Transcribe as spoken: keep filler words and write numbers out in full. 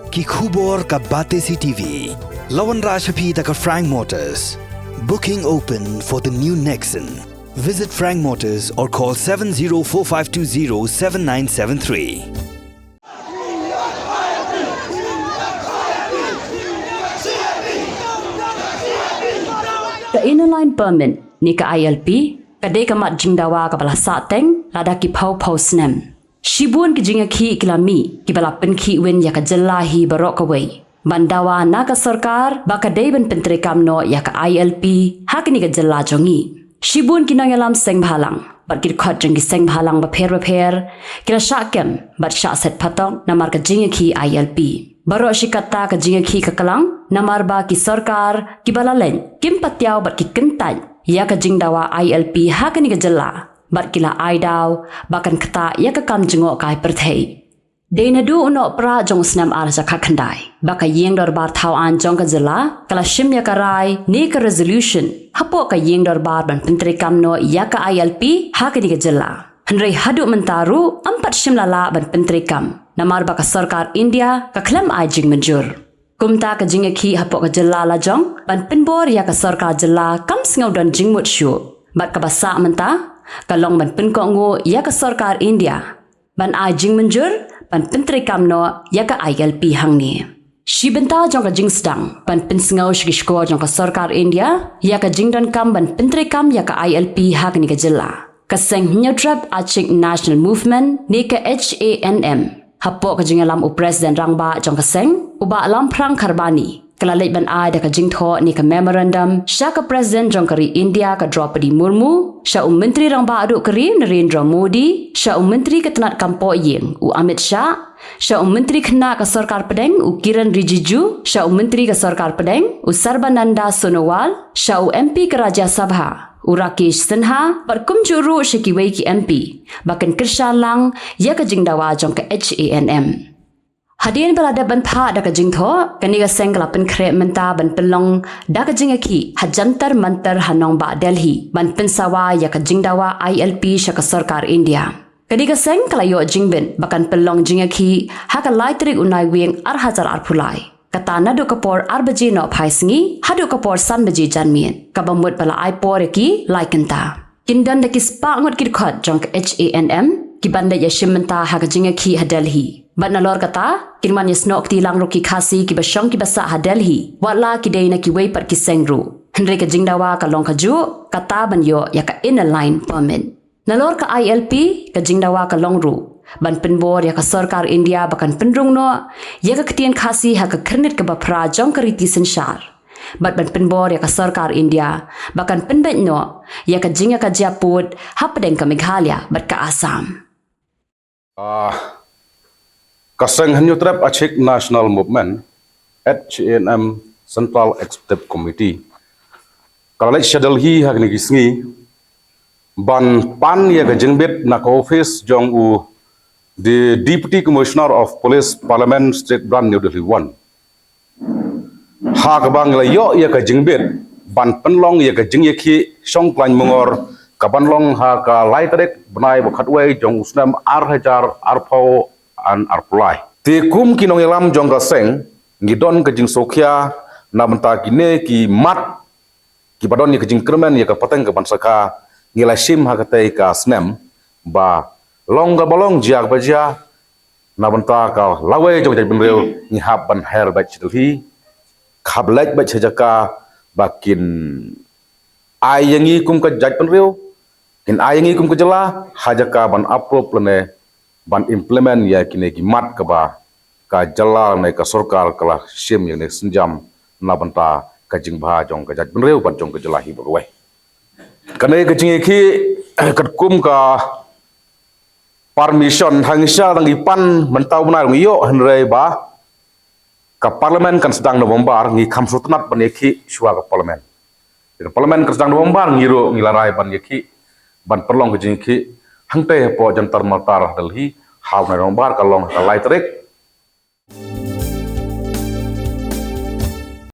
Ki khubor ka Batesi TV. La wanrah sha phi da ka Frank Motors. Booking open for the new Nexon. Visit Frank Motors or call seven zero four five two zero seven nine seven three. Ka Inner Line Permit ne ka I L P ka dei ka mat jingdawa kaba la sahteng lada ki phew phew snem. Shibun ki jingïakhih ki la mih kiba la pynkhih win ïa ka jylla hi baroh kawei ban dawa na ka sorkar ba ka dei ban pyntreikam noh ïa ka I L P ha kane ka jylla jong ngi. Shibun ki nongïalam seng bhalang bad ki dkhot jong ki seng bhalang bapher bapher ki la shah kem bad shah set phatok namar ka jingïakhih I L P. Baroh shi katta ka jingïakhih ka klang namar ba ki sorkar kiba la leit kim pat thiaw bad ki kyntait ïa ka jingdawa I L P ha kane ka jylla bad ki la ai daw ba kan ktah ïa ka kam jngohkai pyrthei. Dei naduh u Nohprah jong u snem ar hajar khatkhyndai ba ka ïing dorbar thaw aiñ jong ka jylla ka la shim ïa ka rai ne ka resolution hapoh ka ïing dorbar ban pyntreikam noh ïa ka I L P ha kane ka jylla. Hynrei haduh mynta ruh ym pat shim la lah ban pyntreikam namar ba ka sorkar India ka khlem ai jingmynjur. Kumta ka jingïakhih hapoh ka jylla la jong ban pynbor ïa ka sorkar jylla kam sngew don jingmut shuh. Bad kaba sah mynta ka long ban pynkohnguh ïa ka sorkar India ban ai jingmynjur ban pyntreikam noh ïa ka I L P hangne. Shi bynta jong ka jingsdang ban pynsngew sha ki shkor jong ka sorkar India ïa ka jingdonkam ban pyntreikam ïa ka I L P ha kane ka jylla, ka seng Hynñiewtrep Achik National Movement ne ka H A N M, hapoh ka jingïalam u President Rangbah jong ka seng, u Bah Lamphrang Kharbani, ka la leit ban ai da ka jingthoh ne ka memorandum sha ka President jong ka ri India ka Droupadi Murmu, sha u Myntri Rangbah duh ka ri Narendra Modi, sha u Myntri ka tnat kam pohïing u Amit Shah, sha u Myntri khynnah ka sorkar pdeng u Kiren Rijiju, sha u Myntri ka sorkar pdeng u Sarbananda Sonowal, sha u M P ka Rajya Sabha u Rakesh Sinha, bad kumjuh ruh sha kiwei ki M P ba kin kyrshan lang ïa ka jingdawa jong ka H A N M. Hadien ba la dep ban phah da ka jingthoh, kane ka seng ka la pynkhreh mynta ban pynlong da ka jingïakhih ha Jantar Mantar ha nongbah Delhi ban pynsawa ïa ka jingdawa I L P sha ka sorkar India. Kane ka seng ka la ïoh jingbit ba kan pynlong jingïakhih ha ka lai tarik u Naiwieng ar hajar arphew lai. Kata naduh ka por ar baje nohphai sngi haduh ka por san baje janmiet, kaba mut ba la ai por ïa ki lai kynta. Kin don da ki spah ngut ki dkhot jong ka H A N M kiban leit ïashim bynta ha ka jingïakhih ha Delhi. Bad nalor kata, kin wan ïasnoh kti lang ruh ki Khasi kiba shong kiba sah ha Delhi, wat la ki dei na kiwei pat ki seng ruh. Hynrei ka jingdawa ka long kajuh, kata ban ïoh ïa ka Inner Line Permit. Nalor ka I L P, ka jingdawa ka long ruh ban pynbor ïa ka sorkar India ba kan pynrung noh ïa ka ktien Khasi ha ka khyrnit kaba phra jong ka riti synshar. Bad ban pynbor ïa ka sorkar India ba kan pynbeit noh ïa ka jingïakajia pud hapdeng ka Meghalaya bad ka Assam. Ah, ka seng Hynñiewtrep Achik National Movement, H A N M Central Executive Committee, ka la leit sha Delhi ha kine ki sngi ban pan ïa ka jingbit na ka office jong u the Deputy Commissioner of Police, Parliament Street Branch, New Delhi one. Ha kaba ngi la ïoh ïa ka jingbit ban pynlong ïa ka jingïakhih shong khlaiñ mungor kaban long ha ka lai tarik bnai ba khatwei jong u snem ar hajar arphew arphew lai. Te kum ki nongïalam jong ka seng, ngi don ka jingsngewkhia na bynta kine ki mat kiba don ïa ka jingkyrmen ïa ka pateng kaban sakha, ngi la shim ha katei ka snem ba long kaba long, jia kaba jia, na bynta ka lawei jong ka jaitbynriew ngi hap ban her beit sha Delhi, hap leit beit sha jaka ba kin ai ïa ngi kum ka jaitbynriew, kin ai ïa ngi kum ka jylla ha jaka ban approve lane ban implement ïa kine ki mat kaba ka jylla ne ka sorkar ka la shim ïa kine ki sienjam na bynta ka jingbha jong ka jaitbynriew bad jong ka jylla hi baroh kawei. Kane ka jingïakhih katkum ka permission, hangta ngi pan mynta u bnai ruh ngi ïoh, hynrei ba ka Parliament kan sdang November, ngi kham sngewtynnat ban ïakhih shuwa ka Parliament. Ka Parliament kan sdang November, ngi ruh ngi la rai ban ïakhih, ban pynlong ka jingïakhih hangtei hapoh Jantar Mantar Delhi ha u bnai November, ka long ha ka lai tarik